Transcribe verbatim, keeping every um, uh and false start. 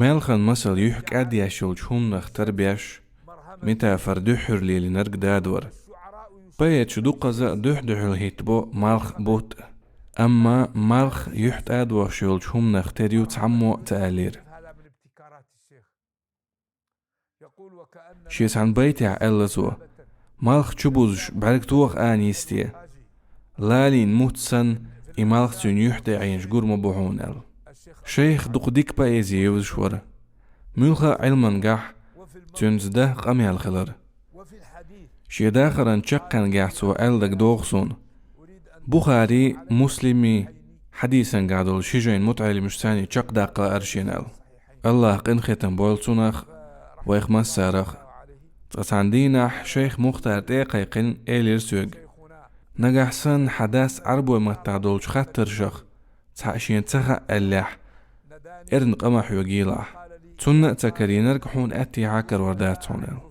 Маьлхан масал юхь кӀадъеш йолчу хӀуманах тарбеш, метафора дуьххьара лелийнарг дадвар. Поэташ дукхаза а дуьхь-дуьхьал хӀиттабо малх а, бутт а. Амма малх юьхь тӀадвеш йолчу хӀуманах тера ю цхьаммо а ца аьллера. Шен цхьана байтехь аьлла цо: «Малх чубузуш бӀаьрг тоха ана йисте, лалийна мутт санна, и малх цуьнан юьхь тӀе Ӏеначу гур ма бу хьуна», — аьлла. Шайх дукха дика поэзи евзаш вара. Муьлхха а Ӏилмангахь цуьнца дан къамел хилар. Шен дахаран чаккхенгахь цо аьлла дагадогӀу суна. Бухари, Муслими хьадисангахь долу ши жайна мутаӀеллимаш царний чекхдаккха лаьара шена аьлла. Аллаха къинхетам бойла цунах а, вайх массарах а. Цкъа цхьана дийнахь шайх Мухтар тӀе а кхайкхина, элира соьга: «Нагахь санна хьан дас Ӏарбой маттахь долчу хаттаршах цхьаъ шена ца хаьа аьллехь, эрна къа ма хьоьгийла ахь. Цунна а ца карийнарг хьуна аьттехьа карор дац хьуна», — аьлла.